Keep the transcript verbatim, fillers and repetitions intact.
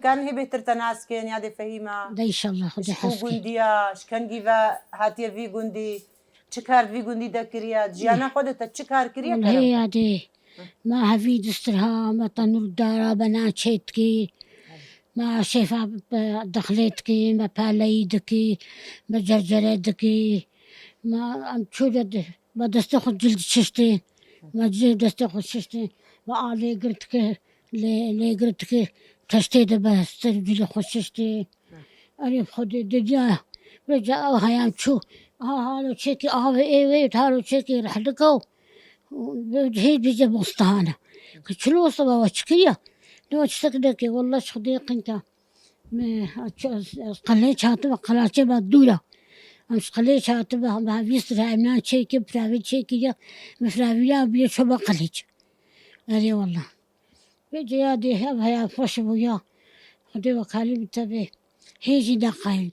Kan hê bêhtir te nas kin, yadê Fehîma? De inşallah, Xwedê Ji ku hez kir. Gundiya, ji kengî ve hatiye vî gundî, çi kar vî gundî de kiriye? Jiyana xwe de te çi kar kiriye? Kerem, yadê. Me hevî distirha, me tenûr dara, me nan çêtkî, me şêfa dixlêtkî, me peleyî dikî, me cercere dikî. Me em çû de di-, me destê xwe cil dişiştê. Me cil destê xwe şiştê. Me a lê girtike, lê, lê girtike teştê de be ser cilê xwe şiştê. Erê Xwedê dinya. Vêca ew heyam çû. Ha, halo çêkî avê ê wê, halo çêkî rehlika û hê dîce bostane. Ki çilo seba we çi kiriya? Diwa çi sek dekê, wallah ji Xwedê qinka. Me, ez, ez qelê çatiba, qelaçê me dûra. Em ji qelê çatiba, me vîst re emnan çêkî, piravî çêkî ya. Me piravî ya bîye çoba qelêç. Erê wallah. Vêca yadê hev heya xweş bû ya. Xwedê we kalî bi te bê. Hê jî neqayîn.